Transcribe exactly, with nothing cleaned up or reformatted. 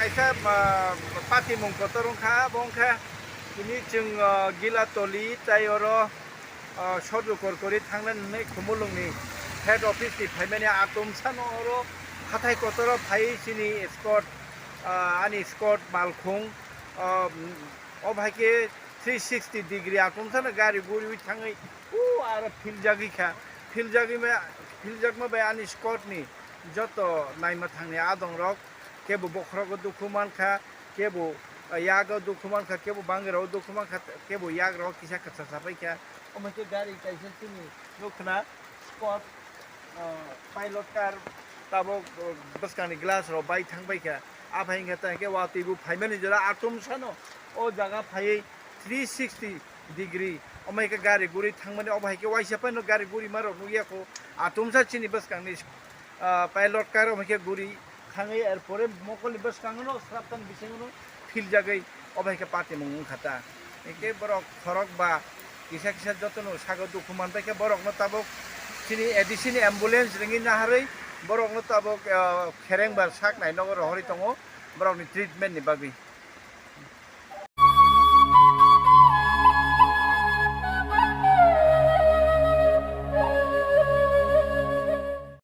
Khe, ah, patimung kotor wngkha, abo wngkha tini chwng, ah, Gilatoli tei oro, ah, Sorju Korkori thangnani hwnwi Khumulwngni head office ni phaimani atomsano oro hathai kotoro phaiwi chini escort, ah, ani escort malkhung, ah, o hai khe three sixty degree atomsano gari guriwi thangwi o aro philjagwi kha. Philjagwi ma, philjakma bai ani escort ni joto naima thangni adongrok kebo bokhorogo dukhu mankha, kebo yago dukhu mankha, kebo bangirao dukhu mankha, kebo yagrao kisa kwchasa paikha. Omo khe gari kaisa chini nukna spot, ah, pilot car tabok, ah, bwskangni glass rok bai thang paikha. Aphai hwnkhe tei hwnkhe watwi bo phaimani jora atomsano o jaga phaiwi three sixty degree omo hai khe gari guri thangmani, obo hai khe waisa phano gari gurima rok nukya kho. Atomsa chini bwskangni, ah, pilot car omo hai khe guri thangwi, er pore mokolni bwskango no sraptani bisingo no philjagwi obo hai khe patimung wngkha ta. Hwnkhe borok khorok ba kisa kisa jotono sago dukhu manpai khe borokno tabok chini A D C ni ambulance ringwi naharwi borokno tabok, ah, khereng ba sak nai nogo rohorwi tongo borokni treatment ni bagwi.